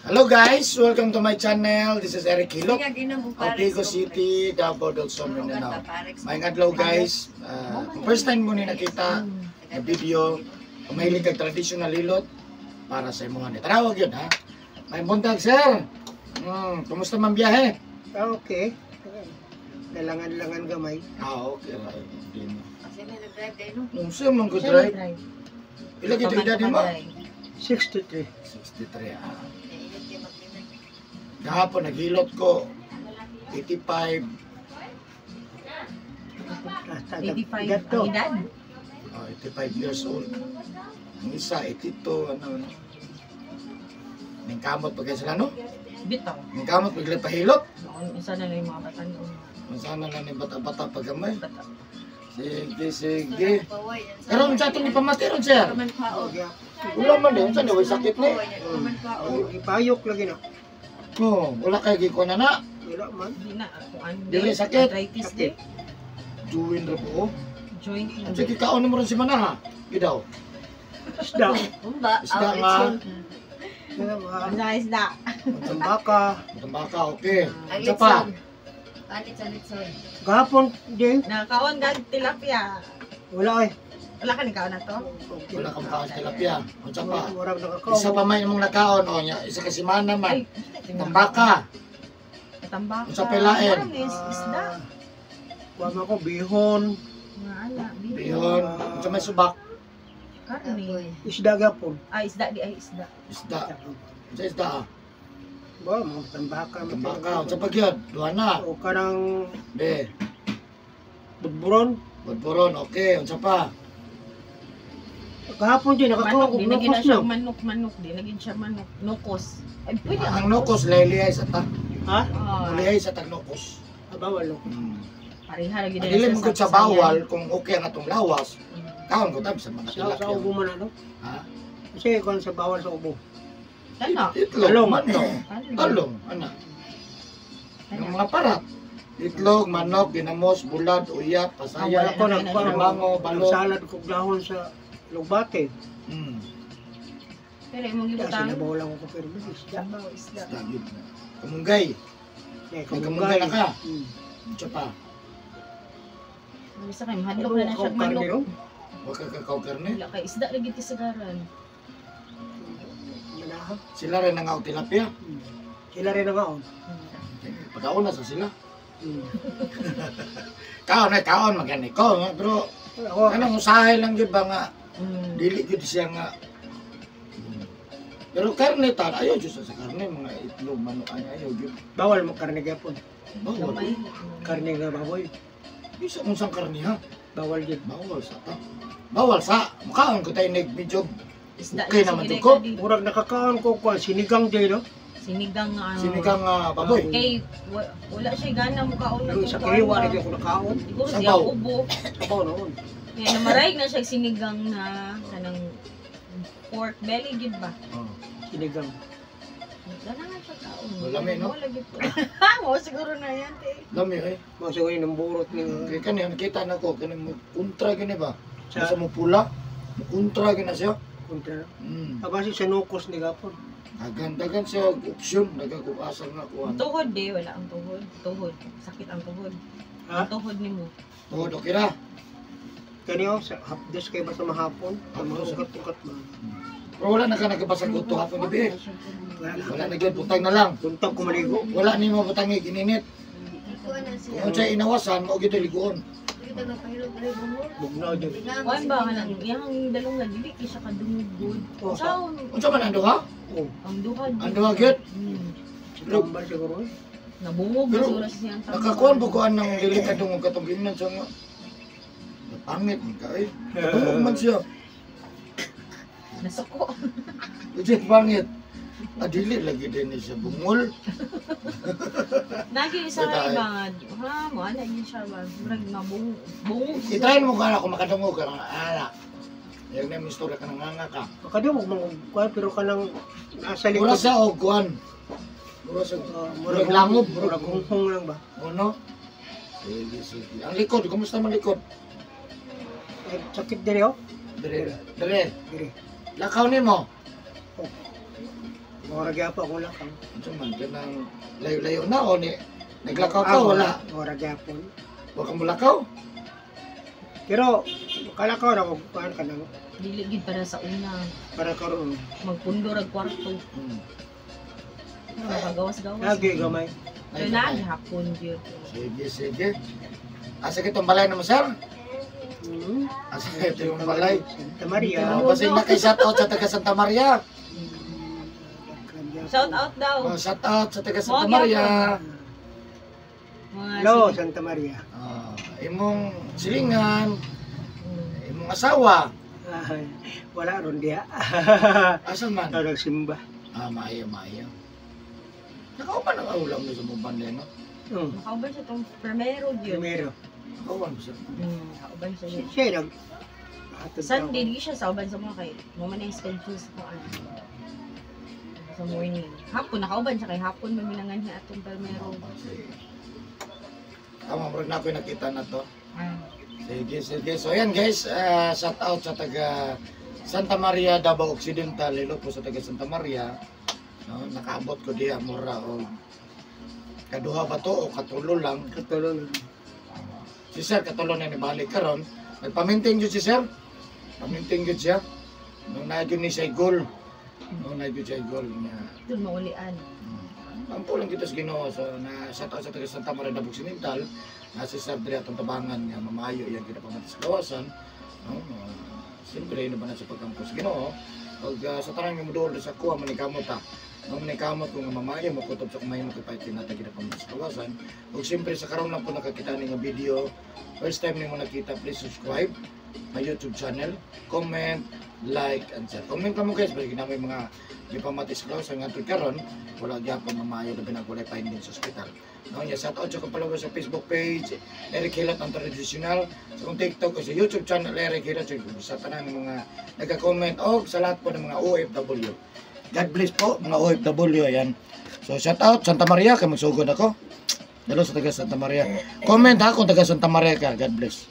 Hello guys, welcome to my channel. This is Eric Hilok Sige, ginamong of Parex Pico Complex. City, Davao del Sur, Ano Mindanao. ganda, Parex Maayong adlaw guys. Kung first time mo ni nakita na video, kung mahilig kag traditional hilot, para sa imuha ni. Tarawag yun ha. May buntag, sir. Kumusta man biyahe? Ah, okay. Lalangan-langan gamay. Ah, okay. Right. Hindi na. Kasi may nag-drive din, no? Nung sir, mong good drive. Ila gito edad mo? 63. 63 ah. Naiinit kayo mag-dinner. Kahapon naghilot ko 85. Ah, 85 Gato. ang edad. Oh, 85 years old. Ang isa, 82, ano, ano. Ning kamot pag sila, no? Bitaw. Ning kamot pag pahilot. Ang isa na lang yung mga bata noon. Sana lang ni bata-bata pag gamay. Bata. Sige, sige. Paway, yan sa- Pero unsa itong ipamati ron, sir? Kaman paog. Wala man din, unsa ni way sakit ni. Paway, yan, kaman paog. Ipayok lagi na. Oh, wala kay gikuan na na. Wala man. Hindi na ako ano. Dili, sakit. Arthritis Sakit. di. Juwin ra po. Joint. Unsa gikaon mo ron si Manaha? Gidaw. Isda. Humba, Isda ah, nga. litson. Mga mga Ang sa isda. tambaka. Tambaka, okay. Ang Unsa pa? litson. Palit sa litson. Gahapon, din. Nakaon gag tilapia. Wala eh. Wala ka ni kaon na to? Okay. Wala kang kaon tilapia. Unsa pa? Murag nakakaon. Isa pa may imong nakaon o nya, isa ka si Mana man. Ay, Tambaka. Tambaka. Unsa pa lain? Marami, isda. Ah, Kuha man ko, bihon. Mga ala. Bihon. Bihon, unsa may subak? Karne. Isda gapon. Ay, isda di ay isda. Isda. Unsa isda ah? Ba, mga tambaka. Tambaka, unsa pa gyud? Duha na. O kanang Be, budburon. budburon, okay. Unsa pa? Gahapon din, nakakaon Manok, ko. di naging na Nukos siya na. manok, manok. Di naging siya manok. Nukos. Ay, pwede Ang nukos lilihay sa ta. Ha? Ah, Lihay sa tag nukos. Ah, bawal. No? Pareha lagi Ang dili mo gud sa bawal kung okay ang atong lawas. Kaon ko tab sa mga Sa tilapia. ubo man ano? Ha? Kasi kung sa bawal sa ubo. Tala. Itlog, Talong. manok, talong, ana. Yung mga parat. Itlog, manok, ginamos, bulad, uyap, pasaya, Ako nagkuha mango, balot. Salad ko dahon sa lugbate. Pero imong Kasi gibutang. nabaw lang ako pero isda. Sabaw, isda. Isda yun na. Kamunggay. Eh, May kamunggay na ka. Unsa pa? Bisa kay mahadlok na na siya manok. Wa ka kakaw karne. Wala kay isda lagi ti sagaran. Manaha. Sila rin ang tilapia. Sila rin ang kaon. Pagkauna sa sila. Kaon ay kaon magani ko nga, pero Ako, kanang usahay lang gyud ba nga dili gyud siya nga. Pero karne ta ayaw jud sa karne, mga itlog, manok ay ayaw gyud. Bawal mo karne gapon. Bawal. Gamay. Karne nga baboy. Bisa unsang karne ha? Bawal yun. Bawal sa ta. Bawal sa mukaon ko tayo nig medyo Isda Okay lang naman sige jud ko. di. Murag nakakaon ko ko sinigang din no. Sinigang nga ano. Sinigang nga baboy. Kay wala siya gana mo kaon na Pero sa kiriwa lagi ako nakaon. Siguro siya Sabaw. ubo. Sabaw noon. Kaya namarayag na siya sinigang na kanang pork belly gid ba. Oh. Sinigang. Gana nga siya kaon. Lami, no? Wala gid. Mo siguro na yan te. Lami eh. Mo siguro yung burot ni Kay kani nakita nako kani mo kontra gini ba? Sa- Sa mo pula, mo kontra gina siya. kontra. Mm. Abasi sa nukos ni gapon. Dagan-dagan siya og opsyon, nagagubasal nga kuan. Ang tuhod de, wala ang tuhod. Tuhod. Sakit ang tuhod. Ha? Ang tuhod nimo. Tuhod okay ra. Kani oh, sa hapdos kay basta mahapon. Ang mga Hapdos. ugat-ugat ba. Pero wala na ka nagabasag uto hapon gabi. Wala na. Wala na gyud, butang na lang. Buntag ko maligo. Wala nimo butangig ininit. Ikuha na siya. Kung unsay inawasan mao gyud liguon. Kita na pahilot na rin mo. Bugnaw jud. Kuan ba kanang iyang dalungan dili kay siya kadungog gud. Oh, Saon Unsa man ang duha? Oh, ang duha. Ang duha gyud. Sa tambal siguro. Eh. Nabungog na Pero, siguro siya ang tambal. Nakakuan po kuan ng dili ka dungog katong ginan siya nga. Pangit man ka eh. Dungog man siya. Nasuko. Legit pangit. Ah, dili lagi din ni siya bungol. Nagi isa Bitaw, kay eh. ba nga, ha, mo ana yun siya ba. Murag mabungog. Bungog. I-try mo ka na kung makadungog ka na. Ala. Yan na yung istorya ka nanganga ka. Makadungog man og kuan pero kanang nasa Mura likod. siya og kuan. Mura siya. Ah, Murag langob, murag hunghong lang ba. Ano? Sige, sige. Ang likod, kumusta man likod? Ay, sakit diri oh. Dire, dire. Diri. Lakaw nimo. Oh. Mura gyapon ako lakaw. Unsa man kanang layo-layo na o ni naglakaw ka wala. Mura gyapon. Wa ka mulakaw. Pero kalakaw na ko kuan ka nang Dili gid para sa una. para karon. Magpundo rag kwarto. Makagawas-gawas. Lagi gamay. Pero na hapon gyud. Sige, sige. Asa kitong balay na mo, sir? Hmm. Asa ito yung balay? Santa Maria. Oh, basig na kay shout out sa taga Santa Maria. Shout out daw. Oh, shout out sa taga Santa Mo, Maria. Mga Hello, sige. Santa Maria. Ah, imong silingan, imong asawa. Ay, wala ron diha. Asa man? Ikaw nagsimba. Ah, maayo, maayo. Nakauban ang ulam ni sa mong banday, no? Nakauban siya tong primero gyud. Primero. Nakauban ba siya? Nakauban siya gyud. Siya nag hatod Sunday di siya sa uban sa mga kay mo man ang schedule sa kuan. Sa morning. Hapon nakauban siya kay hapon may minangan niya atong primero. Sige. Tama, murag na ako'y nakita na to. Ah. Sige, sige. So, ayan guys, shout out sa taga Santa Maria, Davao Occidental. Hello po sa taga Santa Maria. No, nakaabot ko diya, mura o kaduha ba to o katulo lang. Katulong. Si sir, katulo na nibalik karon. Nagpaminting yun si sir. Paminting yun siya. Nung nagyun ni siya goal. Nung nagyun siya goal niya. Doon maulian. Ampo lang kita sa Ginoo. So, na shout out sa taga Santa Maria Davao Occidental. Na si Sir Dre atong tabangan nga mamayo iyang kinapamati sa kawasan. No? Siyempre, ino ba na sa pagkampo sa Ginoo? Pag sa tanang nga moduol sa kuha manikamot ta. No manikamot ko nga mamayo mo kutob sa kumayo mo kay tinata kinapamati sa kawasan. Ug siyempre sa karon lang po nakakita ni nga video. First time nimo nakita, please subscribe my YouTube channel, comment, like, and share. Comment ka mo guys, balik na may mga gipamati sa kawasan nga karon wala gyapon nga maayo labi na walay findings sa ospital. No, nya shout out sa akong sa Facebook page, Eric Hilat ang traditional, sa akong TikTok o sa YouTube channel Eric Hilat, sa tanang mga nagka-comment o sa lahat po ng mga OFW. God bless po mga OFW ayan. So shout out Santa Maria kay magsugod ako. Dalo sa taga Santa Maria. Comment ha kung taga Santa Maria ka. God bless.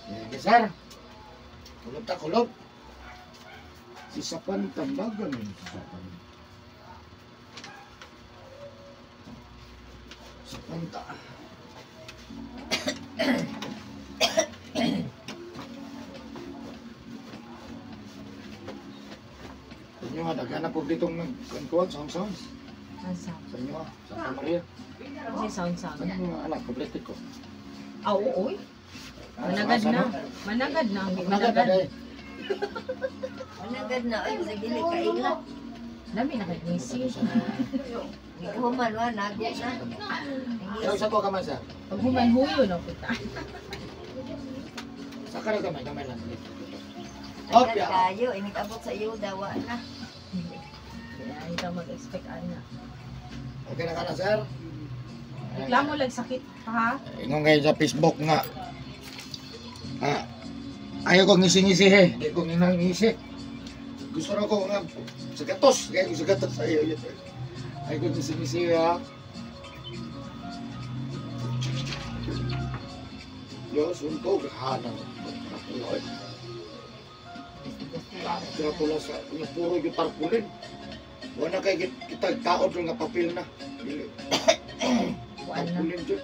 Sige, sir. Kulob ta kulob. Si Sapan Tambagan eh. Si Sapan. Sa punta. Sa inyo nga, daghan na po ditong nagkuhan, sound sound. Asa? Sa inyo nga, Santa Maria. Kasi sound sound. Sa inyo nga, anak, kompleto ko. Ah, oo, oy. Managad na. Managad na. Hindi Managad na managad. dahil. Managad na ay sa dili kaila. Dami na kay ngisi. Human wa nago na. Pero sa ko kamay, sir. Pag human huyo na kita. Sa ka kamay, kamay lang. Agad Opya. kayo, inig-abot sa iyo dawa na. Kaya ikaw mag-expect ana. Okay na ka na, sir? Reklamo lang sakit pa ha. Ingon kayo sa Facebook nga. Ah, ayaw ko ngisi-ngisi he. Di ko ngisi. Gusto na ko nga sa gatos. Kaya ko sa gatos ayaw yun. Ayaw ko ngisi-ngisi ha. Yo, suntog. Hanang. Tula sa nga puro yung tarpaulin. Wala kay kita taod nga papel na. Dili. Kuan na. Tarpaulin jud.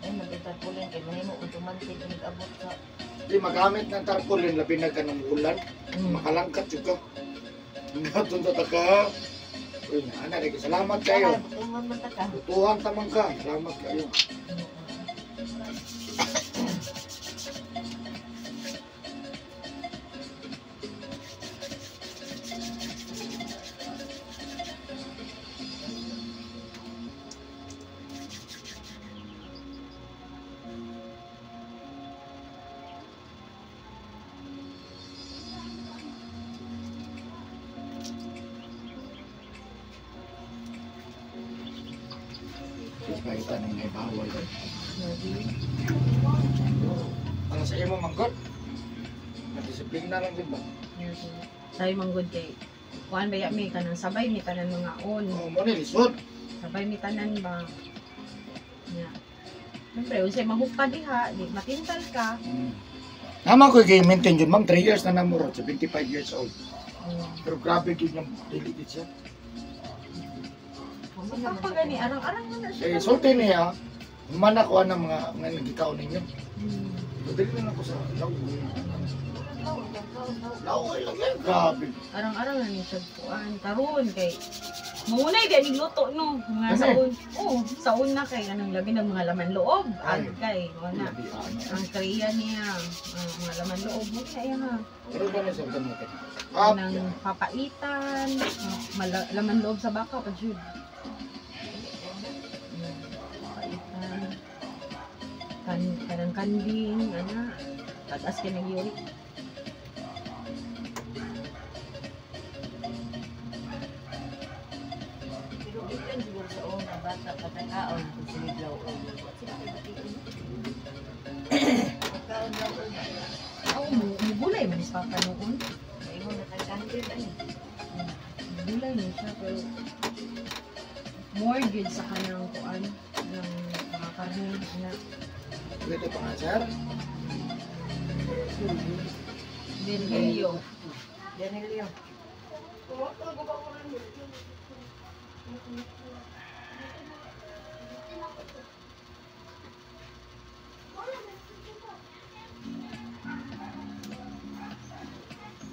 Ay magtarpulin kay mahimo automatic inig-abot sa Di magamit ng tarpaulin labi na ka ng ulan. Makalangkat jud ka. Hanggatong sa taka. Uy, ana di salamat kayo. Butuhan man ta ka. Butuhan tamang ka. Salamat kayo. Pakita ng may bawal. Para sa imo manggol. Nadisiplina lang din ba? Sabi manggod kay kuan ba ya mi kanang sabay mi tanan mga on. Oh, mo ni lisod. Sabay mi tanan ba. Nya. Siyempre, unsay mahuka diha, di matintal ka. Tama ko kay maintain yun, ma'am. 3 years na namurot, 75 years old. Pero grabe yun yung dili gid siya. Sa papa gani, arang-arang na na Eh, siya. sulti niya, humana ko ang mga mga nagikaon ninyo. So, dili na ako sa law. Law ay lagi, grabe. Arang-arang na ni siya kuan. Karon kay maunay di aning luto no. Mga Ano? saon. Oh, saon na kay anong labi ng mga laman loob. Ay. Ag kay wala. Grabe, ano. Ang kriya niya, ang mga laman loob mo na iya ha. Pero gano'n siya, gano'n kayo. Up, Nang papaitan, laman loob sa baka pa jud. Papaitan. Kanang kanding, ana. Taas kay nagyuri. Pero ikan siguro sa una, bata, patakaon, kung siniglaw o. Sila kay batiin. Pagkaon daw o. Oo, mugulay man is papa noon. Maingon na kang kandil, ay. Gulay ni siya pero more good sa kanang kuan ng mga karne na Pwede pa nga, sir. Virgilio. Danilio.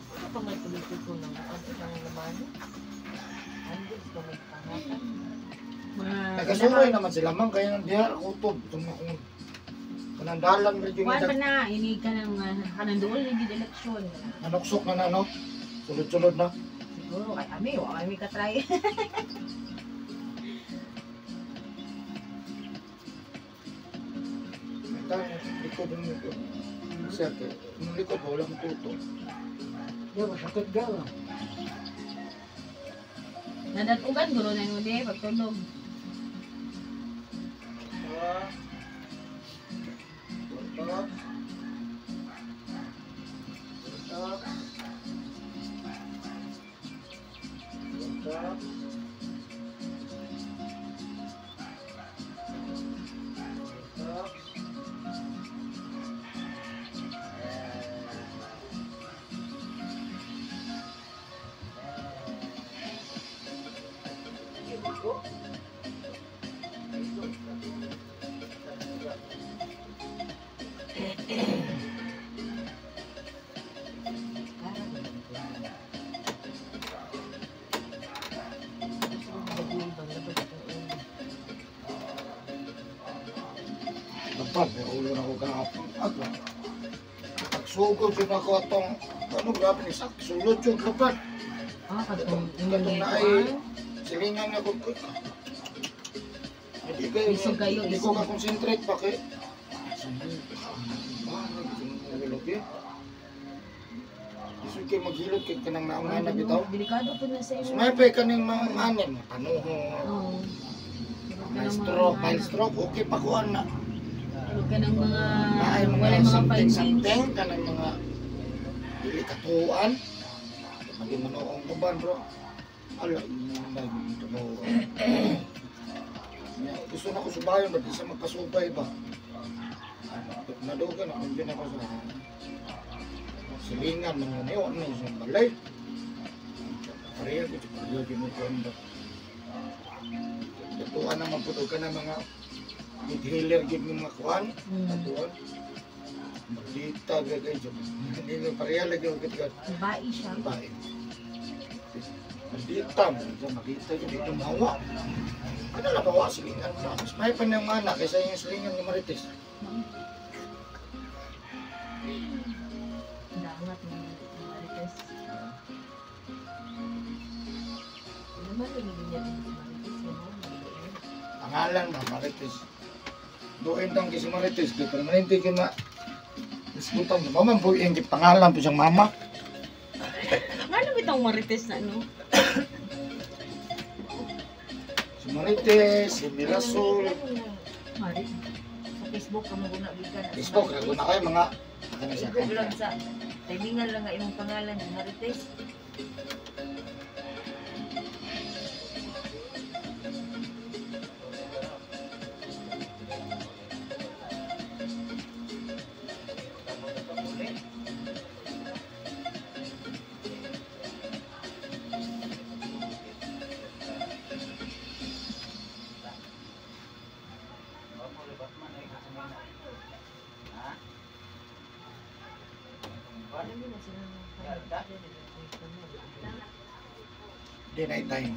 Ano pa may politiko ng ano ng laman? Andes pa may pangatan. Mga Nagkasuroy naman sila, ma'am. Kaya nang diha, kutob. Itong akong kanandalan rin yung Kuan pa na ini kanang kanang duol ni gid eleksyon. nanuksok na na, no? Sulod-sulod na. Siguro kay ami wa kami ka-try. Ito, likod ng likod. Sir, yung likod, walang tuto. Gawa, sakit gawa. Nadatugan guro na yun eh pagtulog. Botox. Botox. Botox. Botox. Dapat, may ulo na ko kahapon. Ako. Pagsugod yun ako atong, ano, grabe ni sak, sulod yun dapat. Ah, katong Katong na ay, silingan na ko. Hindi kayo, Isog kayo, hindi ko isog. ka-concentrate pa kay. Isog kayo maghilot kay kanang naungan na bitaw. Delikado po na sa inyo. Sumay kaning mga anin, panuho, Oo. may stroke, mild stroke, okay pa kuan na. Huwag ka ng mga Naay wala mga mga something findings. something kanang mga dili katuan. Maging manoong uban bro. Ala, na tuo. Gusto na ko subayon ba di sa magkasubay ba. Ano, nadugan ako din ako sa silingan mga niyo ano sa balay. Pareha ko sa pareha ginukuan ba. Katuan naman po ka na mga inhaler gid ng mga kuan. Katuan. Maldita gay kay hindi na pareha lagi og katikat. Babae siya. Babae. Maldita mo siya makita yun dito mawa. Ano lang bawa silingan mo na. Mas may pa niyang anak kaysa yung silingan ni Marites. Dangat ni Marites. Naman rin niya din si Marites, no? Pangalan ba Marites. Doon tang kay si Marites kay permanente kay ma Isbutan niya. Mama po yung pangalan po siyang mama. Ngano bitong Marites na no? Si Marites, si Mirasol. Marites. Sa Facebook ka mo guna gikan. Facebook, naguna kayo mga ano siya. Igo lang sa timingan lang nga imong pangalan Marites. Di na time.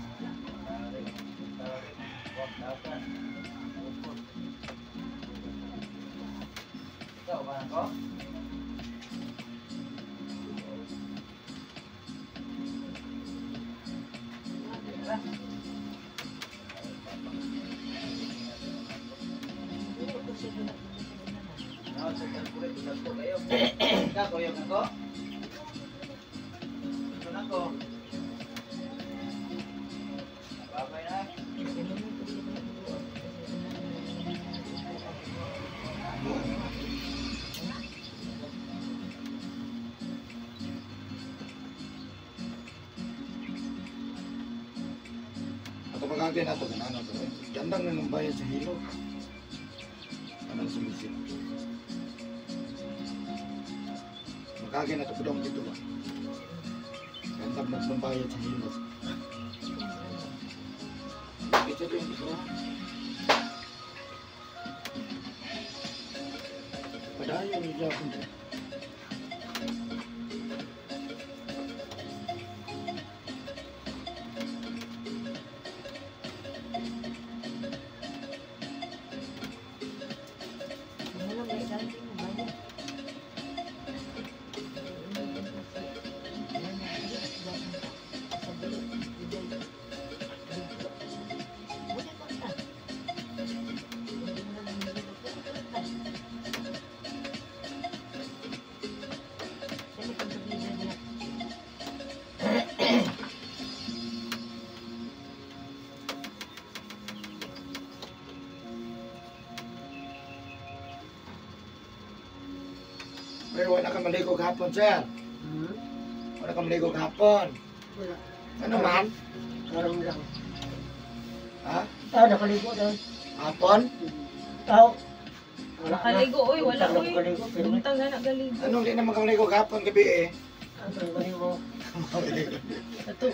Ato pagkagay na ito, ganano ito. Gandang na ng bayan sa hilo. Anong sumisin? Magkagay na ito, pudong dito ba? Gandang na ng bayan sa hilo. Ito yung ito. Padayon yung japon dito. Pero wala ka maligo kahapon, sir. Hmm? Wala ka maligo kahapon. Wala. Ano man? Karoon lang. Ha? Ah, nakaligo na. Hapon? Tao. Wala na. Nakaligo, oy, wala, oy. Nakaligo, pero Buntag na nagaligo. Anong di naman ka maligo kahapon gabi eh? Nakaligo. Ato.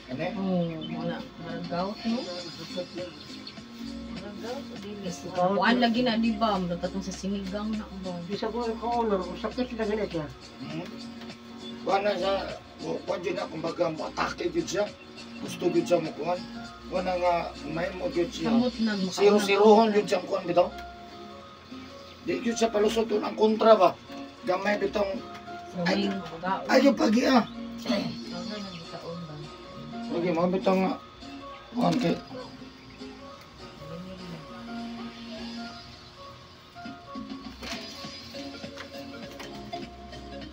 Ano eh? Oh, wala. Marag gout, no? Kuan lagi na, di ba? Murag katong sa sinigang na ba? Bisa ko ko owner, sakit lang na siya. Hmm? Kuan na siya, kuan dyan na, kumbaga, mo-atake yun siya. Gusto yun siya mo kuan. Kuan na nga, may mo yun siya. Samot na. Makauna. Siro-sirohon yun siya kuan bitaw. Di yun siya palusot doon ang kontra ba. Gamay bitong, Ay, ay yung pagi ah. Lagi mga bitong nga, kuan kay,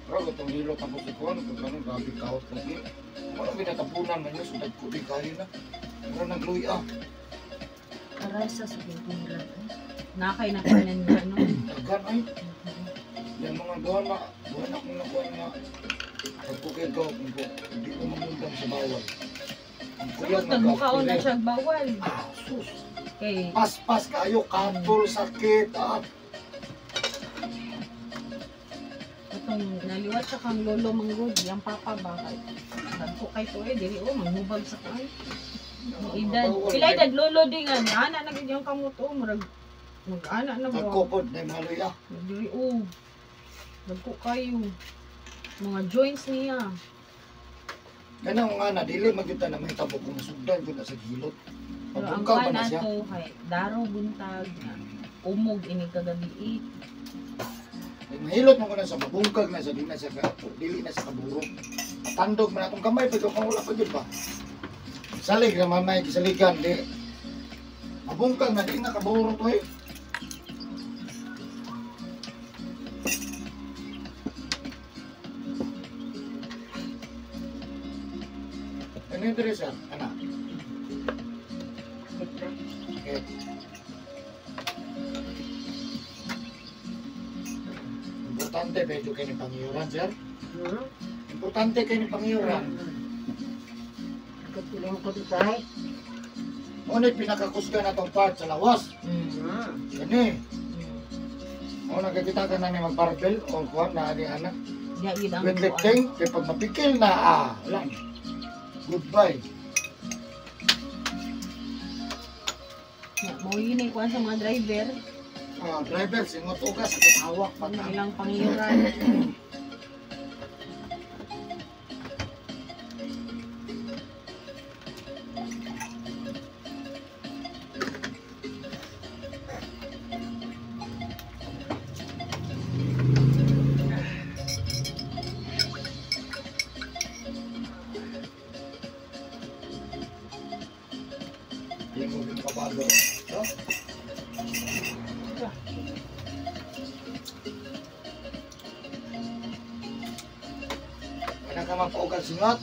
pero itong hilo tapos si kuan, kung gano'n, grabe kahot lagi. Wala ginatapunan man yun, sundad ko di kayo na. Pero nagluy ah. Karasa sa pintura. Nakay na kanan niya, no? Daghan ay. Yung mga buwan na, buwan akong nakuha nga. Pagkukay ko, kung hindi ko mamundang sa bawal. Ang kuya Samot nagmukaon na siya bawal. Ah, sus. Kay, Paspas kayo, katol, sakit. Ah, itong naliwat siya kang lolo manggod, yung papa ba? Kay, nagko kay to eh, dili oh, manghubag sa kuan. Ang edad. Sila edad lolo di nga, ana na gid yung kamot oh, murag mag-ana na ba? Nagkupod na yung mga luya. Dili oh. Nagko kayo. Mga joints niya. Ganang nga na, dili magyud na may tabo kung masugdan yun na sa gilot. Pero ang Pabungkaw pa kuan na siya. ato kay daro buntag na umog ini kagabi eh. Ay, mahilot mo ko na sa mabungkag na sa di na sa dili na sa kaburo. Tandog man atong kamay pag kung wala pa gyud ba. Salig ra man may gisaligan di. Mabungkag na di na kaburo to eh. Ano yung dire sir? Ana. Okay. Importante medyo kayo ng pangiyuran, sir. Hmm? Importante kayo ng pangiyuran. Katiling ko dito ay. Ngunit pinakakusga na tong part sa lawas. Kani. O nakikita ka na ni mag-barbell o kuwan na ani ana. Diya gid ang Weightlifting, kay pag mapikil na, ah, wala. Goodbye. Mao yun ay kuan sa mga driver. Ah, driver, singot ugas, akong hawak pa Ang ta. ilang pangyuran. Hindi mo kabago. No? Wala ka mapaugal singot.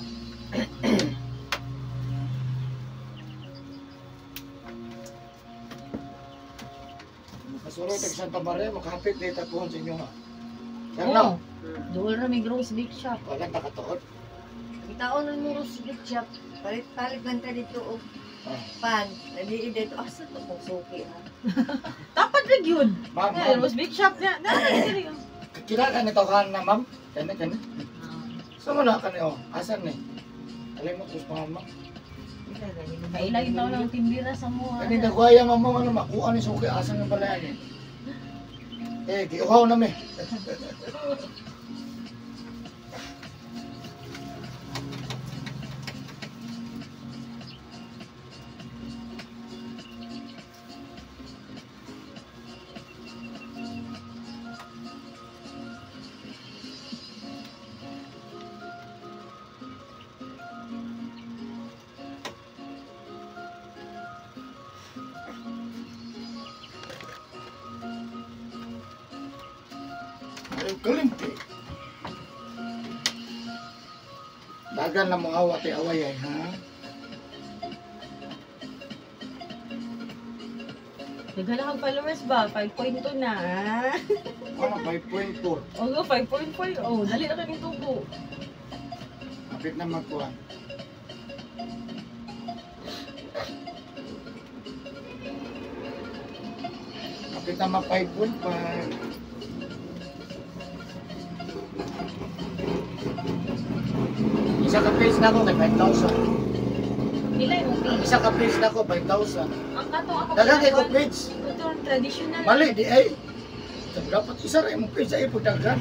Makasulod tag Santa Maria, makapit dito tapuhon sa inyo ha. Sir, no? Oh, dool ra may gross big shop. Wala nakatuod. Itaon na mo sa gift shop. Palit-palit man ta dito og pan. Naliid dito. Asa to kong suki ha. Dapat ra gyud. Ma'am, Yeah, ma'am. gross big shop na. Na diri. Kila ka nito ka na, ma'am? Kani, kani. Saan mo na ka niyo? Asan ni? Alay mo, kus mga ma'am. Kaila yung taon ng tindira sa mo. Kani nagwaya ma'am, ano, makuha ni suki, asan ang balayan eh? Eh, giuhaw na mi. Ay, kalimpi. Dagan na mga awat ay away ay, ha? Naghala kang followers ba? 5.2 na. ah. Ano, 5.4. Oo, 5.4. Oh, dali na kayo tubo. Kapit na magkuhan. Kapit na mag 5.5. Isa ka page na ako kay 5,000. Pila yung page? Isa ka page na ako 5,000. Ang katong ako. Daghang kay ko page. Ito ang traditional. Mali di ay. Dapat isa ra imong page ay pud daghan.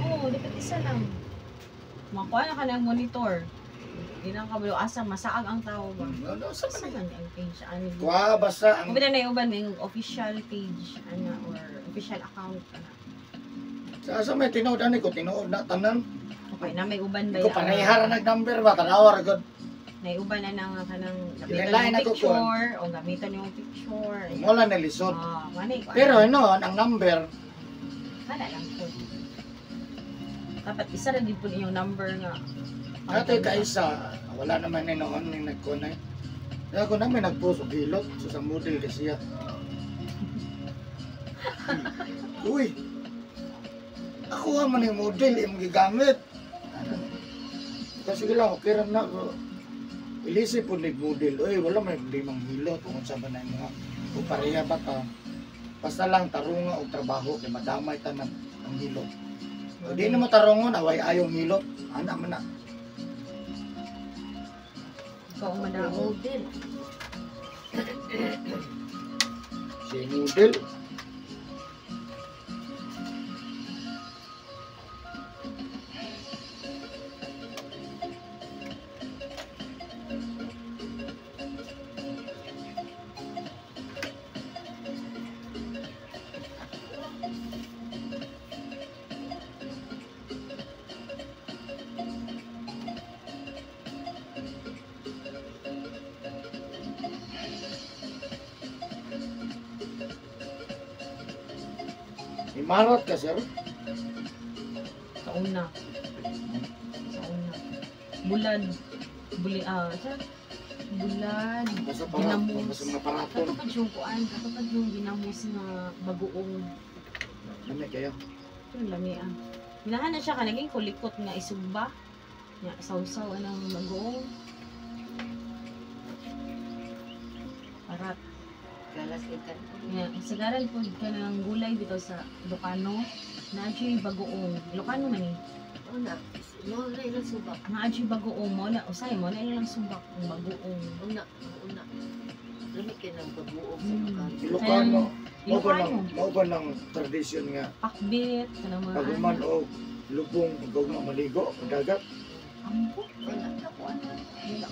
Oo, dapat isa lang. Makuha na ka ng monitor. Hindi na kabalo asa masaag ang tao ba. Ano sa Asa man? man ang page ano? Kuha basta ang Kung na uban may official page ana or official account ana. sa asa may tinuod ani ko tinuod na tanan. Okay na may uban ba Ko panayhara nag number ba tanawa ra gud. May uban na nga kanang gamitan Lain yung ako, picture o gamitan yung picture. Wala na lisod. Ah, manay ko. Pero ano, ang number wala lang po. Dapat isa ra gid po inyong number nga. Ate kaisa, wala naman ni noon ni nagkunay. Kaya ako namin nagpost og hilot so sa model di siya. Uy. Ako man yung model imong gigamit. Kasi sige lang, okay ra na ako. Ilisi po ni model. Uy, wala may limang hilot kung unsa ba na yung mga o pareha ba ta. Basta lang tarunga og trabaho kay madamay tanan ang hilot. O, di na mo tarungon, away ayong hilot. Ana man na. Ikaw ang madamo. Model. Si model. Imarot ka, sir. Sa una. Sa una. Bulad. Buli, sa? Bulad. Basta para, Ginamos. basta mga paraton. Katupad yung kuan, katupad yung ginamos nga bagoong. Lami kayo. Ito yung lami ah. Ginahan na siya ka, naging kulikot nga isugba. Nga sausaw anang bagoong. Parat. Galas ikan. Nga, sagaran po ka ng gulay dito sa Ilocano. Naadyo'y bagoong. Ilocano man eh. Una, mo na ilang subak. Naadyo'y bagoong mo na, usay mo na ilang subak ang bagoong. Una, una. Lami kay nang pag-uog sa Ilocano. Ilocano. Mao ba Ilocano. nang mao ba nang tradisyon nga Pakbit, kanang mga pag human og lubong ug maligo og dagat. Ampo. Wala ka ko ano.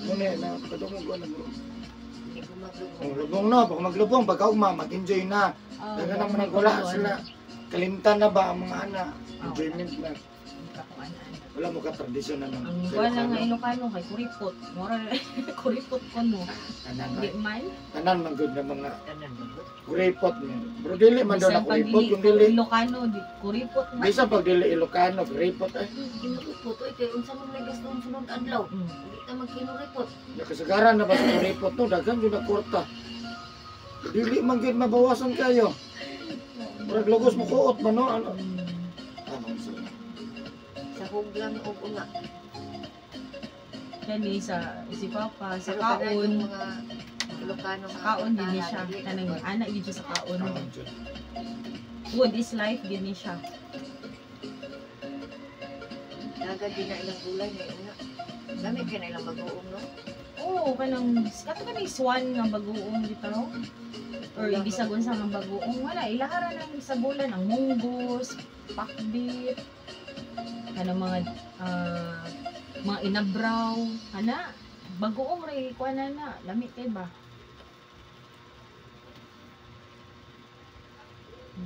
Muna na kadungog ko na bro. Hindi ko maglubong. Ang lubong no, pag maglubong pagkaugma mag-enjoy na. Ah, Daga naman nagwala sila. Kalimtan na ba ang mga ana? Enjoyment na. Wala mo ka tradisyon na ng Ang kuan lang nga Ilocano kay kuripot. Mura kuripot ko no. Tanan, Di man. tanan man gud na mga Tanan man gud. kuripot ni. Pero dili man daw na Bisan pag kuripot dili kung dili. Ilocano di kuripot man. Bisan pag dili Ilocano, kuripot eh. Kinuripot oy kay unsa man lagas noong sunod adlaw. Hindi ta magkinuripot. Nakasagaran na ba sa kuripot no? Daghan yun na kurta. Dili man gyud mabawasan kayo. Murag lugos mo kuot man no. Ano? Ano sa Sa huglang og unga. Kani sa si Papa sa Pero tanan kaon. yung mga Ilocano Sa nga kaon din ni portada, siya. dili na Kanang gud. ana gyud siya sa kaon. Kaon jud. Food is life gyud ni siya. Daga din na ilang gulay na una. Lami kay na ilang bagoong no. Oo, kanang kato kani swan nga bagoong bitaw. Or bisag unsa nga bagoong wala ilahara lang sa bulan ang munggos, pakbit, kanang mga mga inabraw, ana bagoong ray kuan na na, lami kay ba.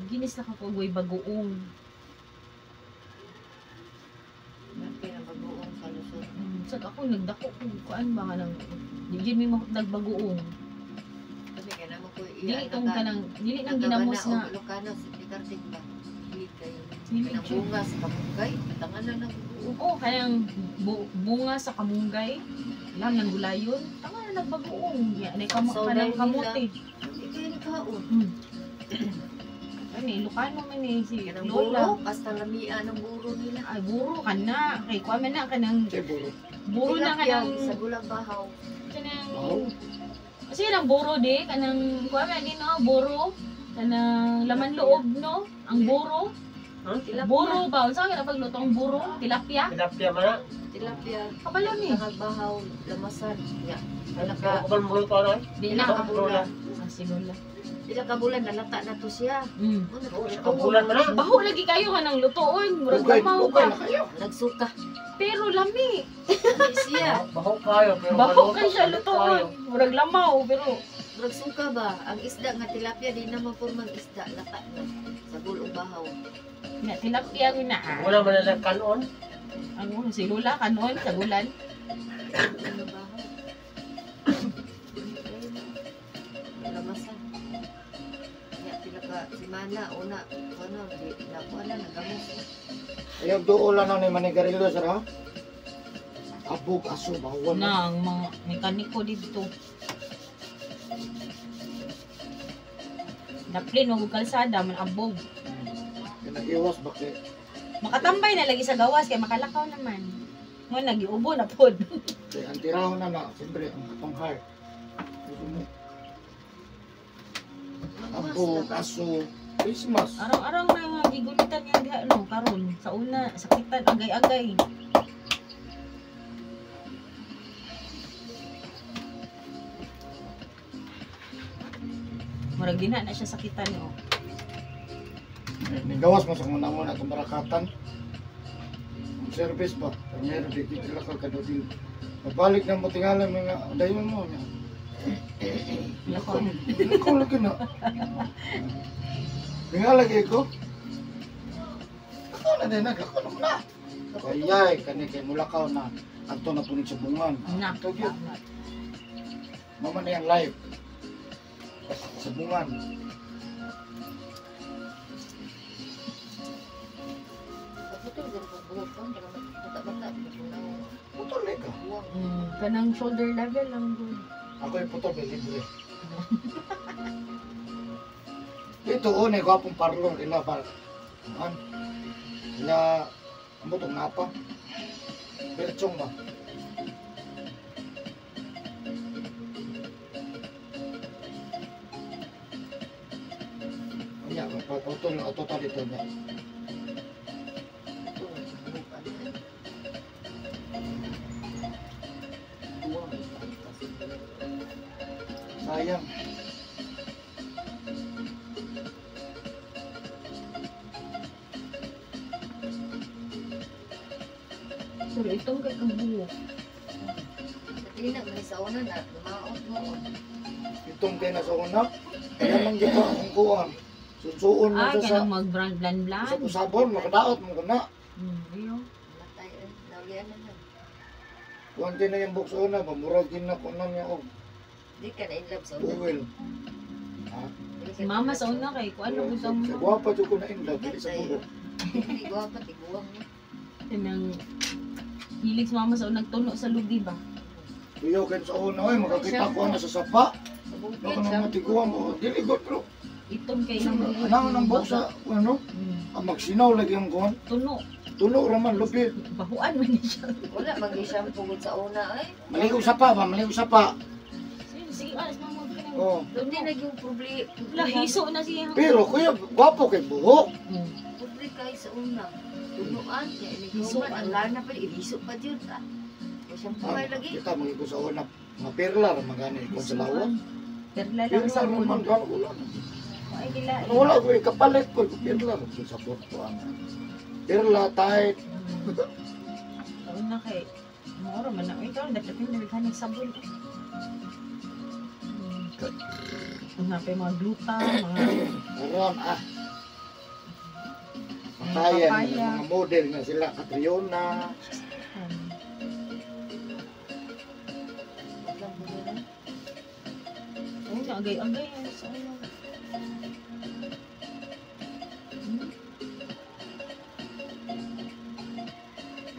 Ginis na ka ko og bagoong. Lami kay na bagoong sa Luzon. Sad ako nagdako ko kuan ba kanang di jud mi mahutdag bagoong. Kasi kay namo ko Dili tong kanang dili nang ginamos nga Ilocano sa Pitartig ba. Dili kayo. dili Kanang jud. bunga sa kamunggay, tangan na nang buo. Oo, kanang bunga sa kamunggay. Lang nang gulayon. Tanga na nagbagoong. Ya, nay kamo So, kanang dahil kamote. Hindi kayo nagkaon. Kani Ilocano man eh si Kanang Lola. buro, basta lamia ng buro nila. Ay buro ka na. Kay kuan man na kanang Kay buro. buro na Tilapia, kanang sa gulang bahaw. kanang Wow. Kasi nang buro di kanang kuan man di no buro kanang laman loob no ang buro. Tilapia. Buro ba unsa ka na pagluto ang buro? Tilapia? Tilapia man na. Tilapia. Kabalo ni. Tangag bahaw, lamasan. Ya. Pila ka, Kapal mo luto na. Di pila na. ka bulan. Ah, siguro. Pila ka bulan nalata na to siya. Ano Oo, sa kabulan man na. Baho lagi kayo kanang lutoon, murag Lugay, lamaw lugay ka. na kayo. Nagsuka. Pero lami. Lami siya. Baho kayo pero Baho maluto, kay siya kayo. lutoon. Murag lamaw pero Nagsuka ba? Ang isda nga tilapia di na mapurmang isda lata na. Sa gulong bahaw. nga tilapia gyud na. Ah. Wala man na kanon. Ang ulo si Lola kanon sa gulan. Ano bahaw? Lamasan. Ya, pila ka semana una ano di nakuha na nagamos. Ayaw duol lang ni manigarilyo sir ha. Abog aso bawal na. Na ang mga mekaniko dito. Daplin og kalsada man abog. Kinaiwas ba kay Makatambay na lagi sa gawas kay makalakaw naman. Mo nagiubo na pod. kay ang tirahon na na siyempre ang atong heart. Gusto mo, Abog aso Christmas. Arang-arang na nga gigulitan niya diha no karon sa una sakitan agay-agay. Murag gina na siya sakitan no. Nigawas mo sa muna itong barakatan. Ang service ba? Pero di sila ka kadudil. Mabalik na mo tingalan mga dayon mo niya. Lako. Ikaw lagi na. Tingala lagi ko. Ako na din, ako na na. Kayay, kani kay mulakaw na. Anto na punit sa bungan. Na. Ito gyud. Mama na yung live. Sa bungan. Pagputol gud ko buhok ko, bata-bata Putol eh ka. buwang. Kanang shoulder level lang gud. Ako yung putol, may libre. Dito, oh, na gwapong parlor. Ila, par. An? Ila, ang butong napa. Berchong ba? Nya, pagputol, auto ta dito niya. Putol buhok ano. Buwang. Sayang. Pero itong kay kang buhok. Sa tina, may sa una na, lumaot mo. Itong kay na sa una. Kaya man kita ang kuwan. Susuon mo Ah, siya sa kanang mag-brand blan blan. sa usabon, makadaot mo kana. Ayaw. Matay, eh. Naulian na lang. Kuwan din na yung box una, mamurag din na kunan niya og Di ka na in love sa una. buwil. Ha? Di Si ka mama na in sa love una kay kuan ano Sa gusto mo. gwapa jud ko na in love dili sa buhok. Hindi, guwapa, tiguang mo. Kanang hilig sa mama sa unang tuno sa lugi ba? Kuyo kay sa una oy makakita ko na sa sapa. Sa bukid, Baka nang matiguan mo, dili ko pero Itom kay nang buhok. ano nang buhok sa ano? Ang magsinaw lagi ang kuwan. Tuno. Tulo raman lupi. Bahuan man ni siya. Wala, mag-shampoo gud sa una, eh. Maligo sa pa ba, maligo sa pa. Sige, sige, alas mama kanang. Oh. Hindi naging problema. Wala, hiso na siya. Pero kuya, gwapo kay buhok. Pobre kay sa una. Tunuan, kaya Hisuan. iniguman. Ang lana pa, ibiso pa dyan. Ah. Shampoo Ah, kay lagi. kita magigo sa una, mga perla ra magani ko sa lawa. Perla lang Perla sa raman ulo. ka wala. Ay gila. Ano, wala ko kapalit ko perla ra sa porto ang. Perla tight. Sa una kay Moro man na. Uy, karon dapat din naghanang sabon. Una pa yung mga gluta, mga Karon ah. Matayan, Papaya. mga model na sila, Catriona. Walang bumili. Oo na, agay-agay yan sa una.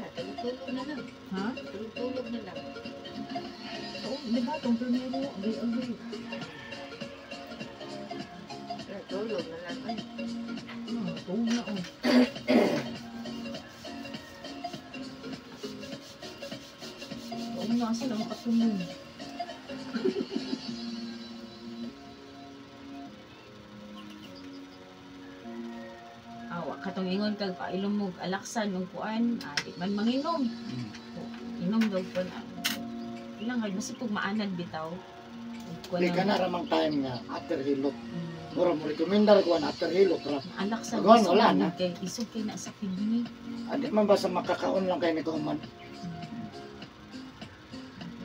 Ah, tulog-tulog na lang. Ha? Tulog-tulog na lang. Oo, di ba? Itong primero, agay-agay. Ah, tulog na lang. Ay, Ah, tuog na oh. Tuog na kasi lang katulog. Awa, katong ingon kag pailom mo alaksan og kuan, ah, di man manginom. Inom daw kuan. Ah. Ilang kay basta pug maanad bitaw. Ug kuan Di ka ang- na ramang time nga after hilot. Mura mo rekomendar ko ang after hilot ra. Alaksan Agon, isog wala man na. Kay isog kay na sa kidney. Adi man ba sa makakaon lang kay ni kauman.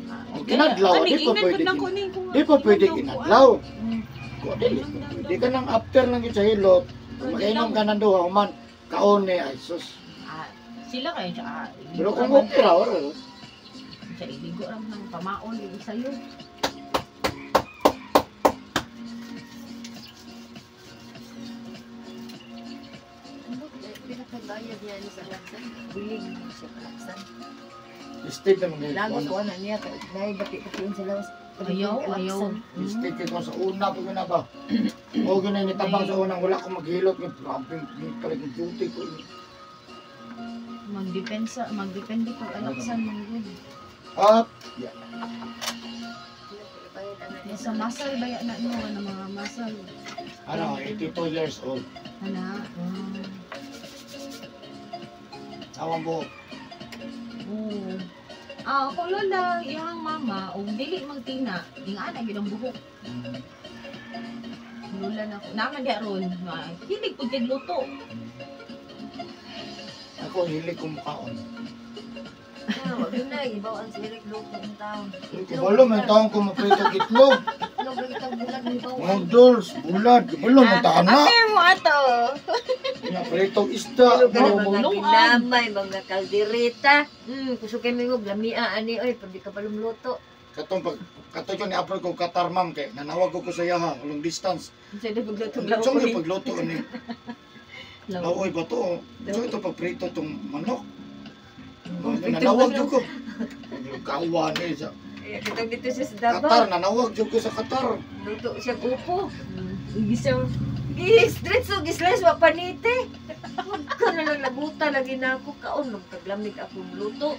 Ah, O, kinadlaw, kani, di pa ingnan pwede gud na ko ni kung Di pa pwede kinadlaw ko, ah. kinadlaw. Mm. Ko dili pa pwede ka nang after lang yun sa hilot. Kung makainom ka ng duha human kaon ni ay sus. Ah, sila kayo siya. Ah, Pero iligo kung raman. okay ra ora. Siya iligo ra man ang pamaon yung sayo. ambot, eh, pinakabayad niya ni sa laksan. Bulig niya siya kalaksan. Stay na mga Lagos ko na niya. Naibati-batiin sa lawas. Ayaw, ayaw. Stay kay ko sa una ko na ba. O gyud ni tabang sa unang wala ko maghilot ni grabe ni talagang duty ko. Magdepensa, magdepende kung alaksan man gud. Up. Sa masal ba yan na no, ano mga masal. Ano, 82 years old. Ana. Awang buhok. Oo. Ah, ako lola, iyang mama, og dili magtina, ing ana gyud ang buhok. Lola na ko. Naman di aron, hilig pud kay luto. Ako hilig ko mukaon. Ah, wag yun na, ibaw ang sirik luto ng taon. Kabalo man taon ko maprito itlog. Itlog lagi tang bulag ni ibaw. Noodles, bulad, kabalo man taon na. After mo ato. Nga prito isda. Itlog ka na No. mga Bulungan. ginamay, mga kaldereta. Kusog kay mingog lamia ani oy, pag di ka palumluto. Katong pag katong yun ni-upload ko Qatar ma'am kay nanawag ko sa yaha long distance. Unsa na pagluto Saan yung pagluto ni? Lawoy ba to? Saan ito pagprito tong manok? Nanawag jud ko. Kawa ni sa Kitang dito siya sa Davao. Qatar, nanawag jud ko sa Qatar. Luto siya upo. Gisaw. Gi-stretch o gi-slice wa panite. Wag ka na lang laguta lagi na ako kaon nung taglamig akong luto.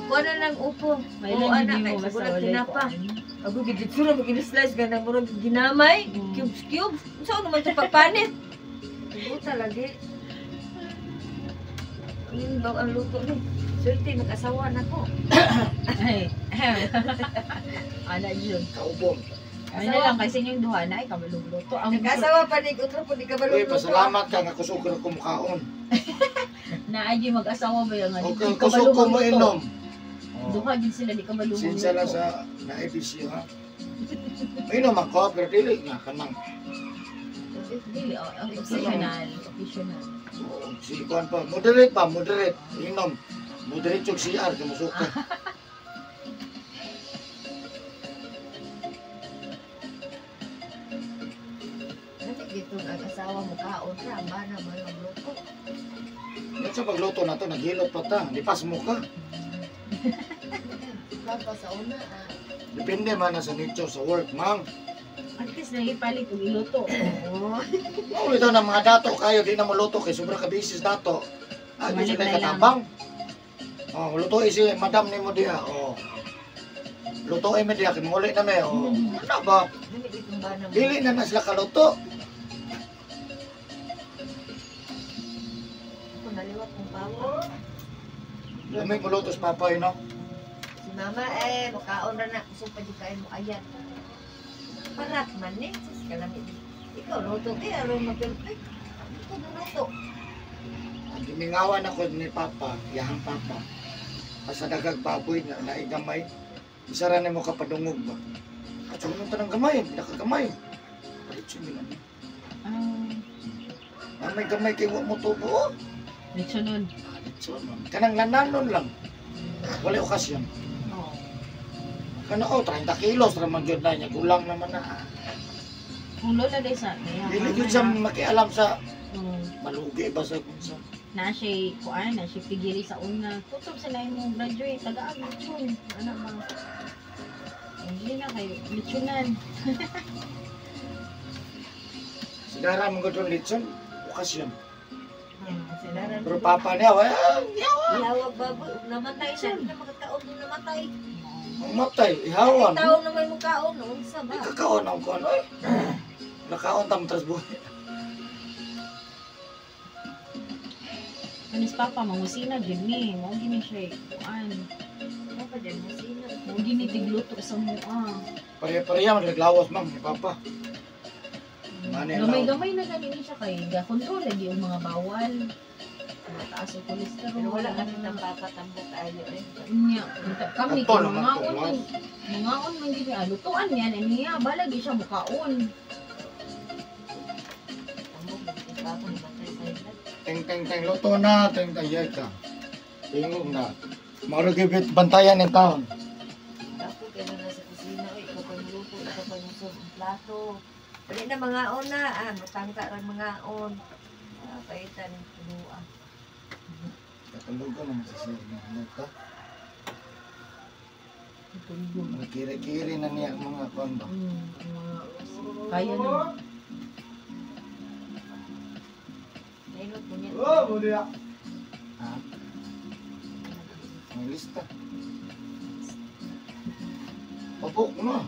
Kuha na lang upo. May Oo, lang ana, hindi kay mo sa basta bulag walay tinapa. kuan. Ako giditsura mo gini-slice ganang murag ginamay, cubes cubes. Unsa naman to pagpanit? Laguta lagi. Yun ba ang luto ni? Swerte mag-asawa na ko. Ay. Ana yun. Kaubong. Ay na lang kasi inyong duha na ay kamalong luto. Ang Nag-asawa pa ni utro po di ka Uy, balong luto. pasalamat ka nga kusog ka ko mukaon. Naay mag-asawa ba yung nga? Di Okay, ka kusog ko mo magluto. inom. Oh. Duha gid sila di ka balumong Sinsya lang sa na-ibisyo ha. Inom ako, pero dili nga kanang. Dili, oh, occasional, occasional. Oo, si kuan pa. Moderate pa, moderate. Inom. Moderate yung CR, kumusuka. Dati dito ang asawa mo kaon ra, ba na man magluto. Yan sa pagluto na to, naghilot pa ta. Lipas mo ka. Papa sa una ah. Depende man na sa nicho sa work, ma'am. At least nagipalit og iluto. Oo. Maulit daw ng mga dato kayo, di na muluto kay sobra ka busy sa dato. Ah, di Balik sila na lang. katabang. Oh, lutuin si madam ni mo diha. Oh. Lutuin mo diha kay manguli na may. Oh. Ano ba? Dili itong ba na mo. Dili na na sila kaluto. Ako naliwat kong papa. Lamig muluto sa papa, you know? Si mama eh, makaon ra na. Kusog pa di kayo mo ayat. Parat man eh. Sus, kalami. Ikaw luto kay aron ma-perfect. Ikaw luto. Ang gimingawan ako ni papa, yahang papa. Basta dagag baboy na naigamay. Isa ra nimo kapadungog ba? At sa unang tanang gamay, pinakagamay. Palit siya nila. Ah, May gamay kay wa mo tubo. Oh. lechonon. Palit siya, ma'am. Kanang lananon lang. Wala okasyon. Oh. Kana oh, 30 kilos ra man gyud na niya. Kulang naman na. Kung lola day sa kaya. Dili gyud siya makialam sa Mm. malugi ba sa kunsa. Na siya kuan, na siya pigili sa una. Kutob sa lain mo graduate tagaan lechon. Ano ba? Hindi na kayo lechonan. Sigara mo gud litson, okasyon. Sila ra. Pero papa niya, well, Ihawag baboy, ug namatay siya, di na makakaon ug namatay. matay, ihawan. Ay, tao naman mo kaon, unsa ba? Di kakaon ang kuan oy. Nakaon tam tras buhay. Kanis papa mangusina jud ni, mao gini siya kuan. Mo pa dyan mo sino. Mao gini tigluto sa mua. Pare-pareha man naglawas ma'am ni papa. Mani lang. Gamay-gamay na gani ni siya kay ga control lagi yung mga bawal. Mataas ang cholesterol. Pero wala ka nang papatambok ayo eh. Nya, unta kami Ato kay naman mangaon to, man. Mangaon man gid niya lutuan niya na niya balag siya mukaon. Tambok ng papa namatay sa edad. Teng teng teng luto na, teng teng yay ka. Tingog na. Marugibit bantayan ni taon. Tapos kaya na sa kusina, oy, ikaw pa yung luto, ikaw pa yung ang plato. Dali na mga on na, ah, matangka ra mga on. Ah, paitan ng tulua. Katulog ko naman sa sir na luta. Mga kiri-kiri na niya ang mga kuan ba. Mga kaya na. Nailot mo niya. Ha? May lista. Papok mo.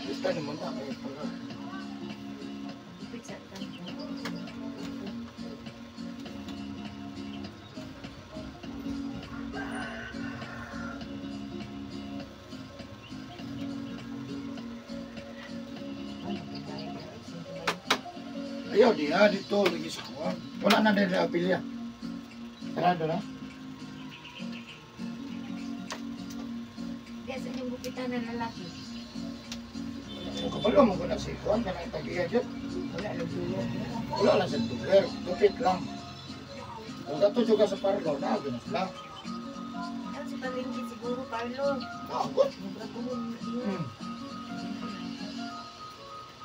Lista ni mo na kay para. Pizza ta. Ayaw di ha dito lagi sa kuan. Wala na diri apilya. Sarado na. Kaya sa inyong bukitan na lalaki. O kabalo mo ko na si kuan kanang tagiya jud. Wala lang sulo. Wala lang sa tuber, gupit lang. Kung dato juga sa Parlo, na na sila. Ano sa palengke siguro, Carlo? Nagot. Mura ko mo.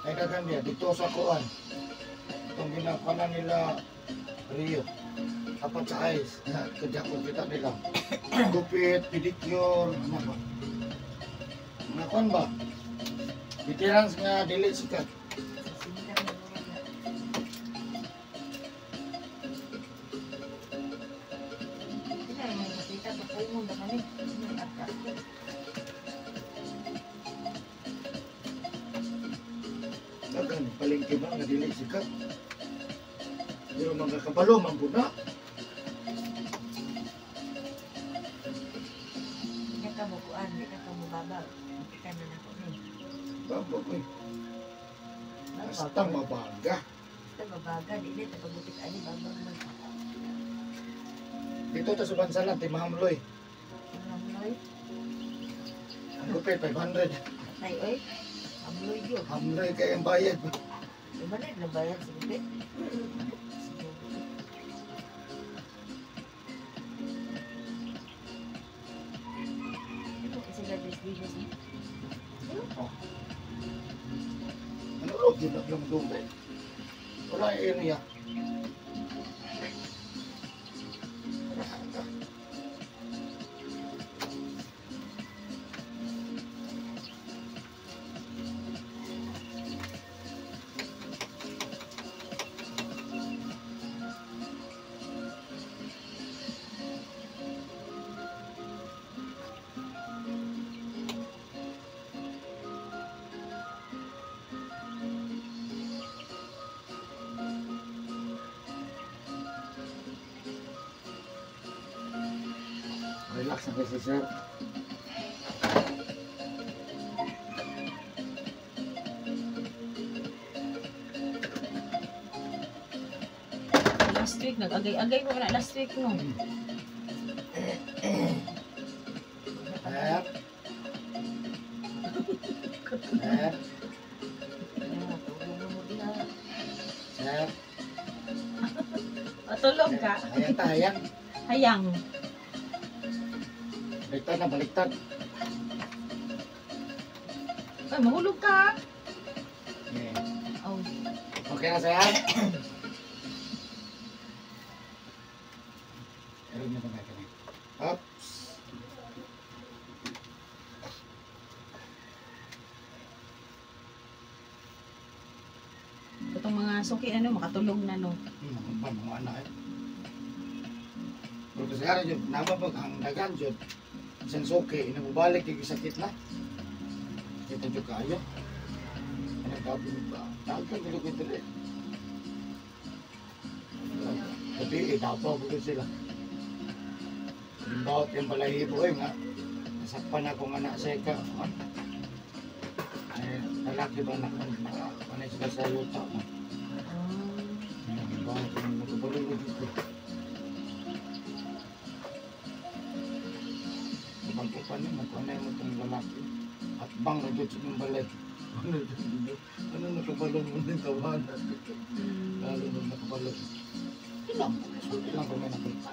Ay dagan niya dito sa kuan. Itong ginakuha na nila Rio. Apat sa ice. Na, kaya ko kita nila. Gupit, pedicure, ano ba? Mga kuan ba? Veterans nga dili sikat. Dagan, palengke ba nga dili sikat? Pero mga kabalo, man na. Hindi ka mo kuan, hindi ka mo babaw. Kita na nako ni. Babo ko eh. Basta mabaga. Ito mabagal, dili ta pagupit ani babag man. Dito ta sa Bansalan, ti Mahamloy. Hamloy. Ang gupit, 500. Tay oy. Hamloy gyud. Hamloy kay ang bayad. Iba na lang bayad sa gupit. Ano kasi la business ni? Ano ro gyud ang dugo. Wala area. Relax na kasi sir. Last week, nag-agay-agay ko na last week, no? Sir. Sir. Tulong na mo diha. Sir. Patulog ka. Ayan ta, ayan. Hayang. Baliktad na, baliktad. Ay, mahulog ka. Yeah. Oh. Okay na, sir? Meron na ba natin eh? Oops. Itong mga suki ano, makatulog na, no? Mga mga anak eh. Pero kasi ara yun, nama pag ang dagan yun, isang suki, inabubalik yung sakit na. Kita dyan kaya. Ano tabi mo ba? Dagan dito ko dito. Tapi eh, dapaw ko sila. Bawat yung balahibo eh nga. Nasakpan ako nga na seka. Ay, lalaki ba na ano sila sa yuta mo? Bawat yung nagkabalo dito. Kapag ni magkunay mo itong lalaki. At bang na dyan sa inyong balay. Ano ano nakabalon mo ng tawanan? Lalo na nakabalon. Ilang, ilang kami nakita.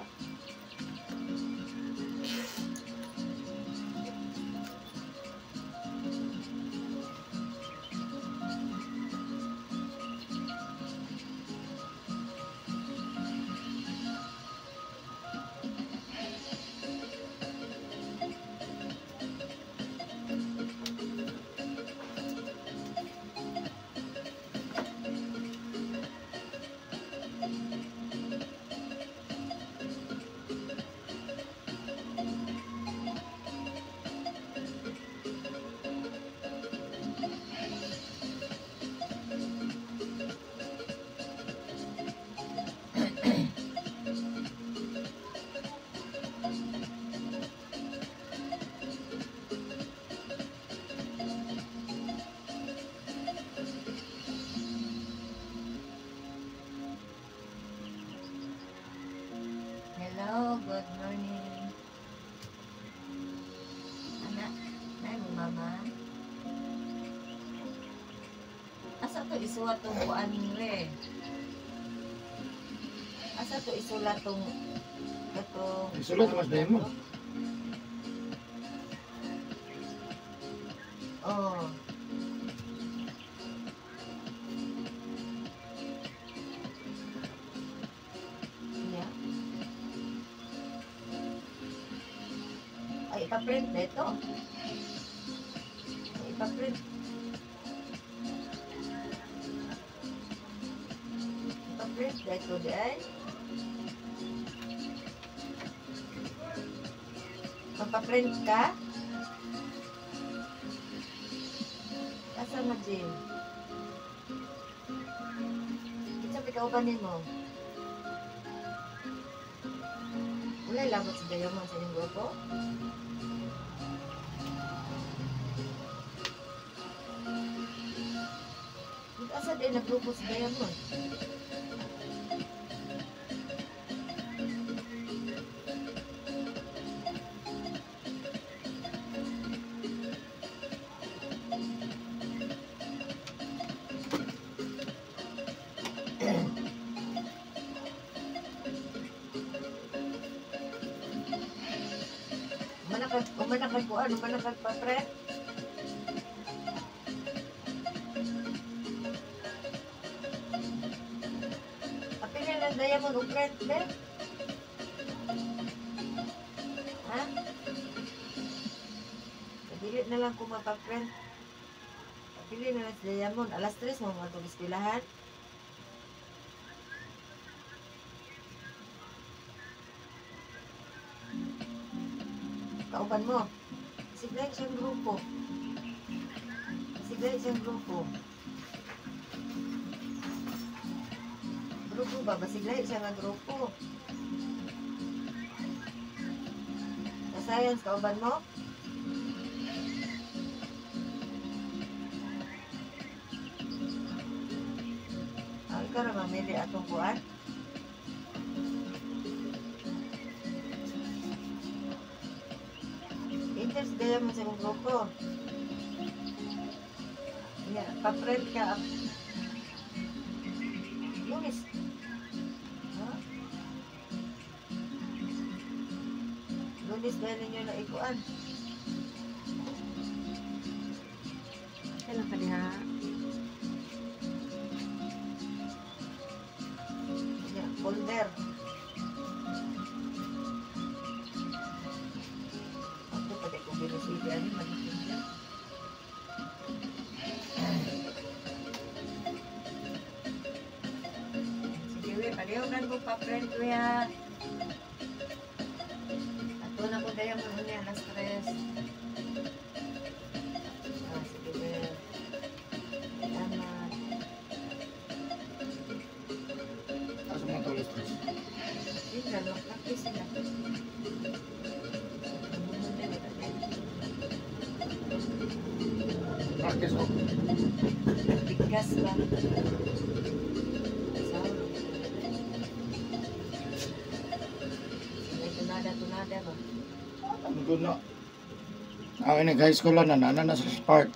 Hello, good morning. Anak, nay mo mama. Asa to isulat tong kuan re? Asa to isulat tong katong Isulat mas dahil mo. Oh. Yeah. Ay, ipa-print na ito. Ay, ipa-print. Ipa-print na ito di ay. Magpa-print ka? Asa na, Jim? Kinsa pa kaubanin mo? Wala labot sa Dayoman sa inyong grupo? Asa din nagrupo sa Diamond? Human na kagkuan, human na kagpapre. Apil na lang diamond o print, be? Ha? Pabili na lang kung mapaprint. Pabili na lang sa diamond. Alas 3 mo mga itong eskwelahan. Kauban mo. Sigla siyang grupo. Sigla siyang grupo. Grupo ba? Basigla siya nga grupo. Sa science, kauban mo? Ah, ikaw ra mamili atong buwan? Interest gaya mo sa imong grupo. Yeah, pa-print ka. Lunes. Ha? Lunes dahil ninyo na ikuan. Kailan ka diha? Yeah, folder. Ako pati kung binisili, ano, malitin siya. Sige, we, pareho kan ko pa-print, we, ha. Ato na ko daya mo niya, alas 3. Ah, sige, we. Salamat. Asa mga tulos stress. Yun lang, mag-practice sila. Practice oh. Bigkas ba? Sawa. May tunada-tunada ba? Ang good na. Ako nag high school na nana na sa Spark.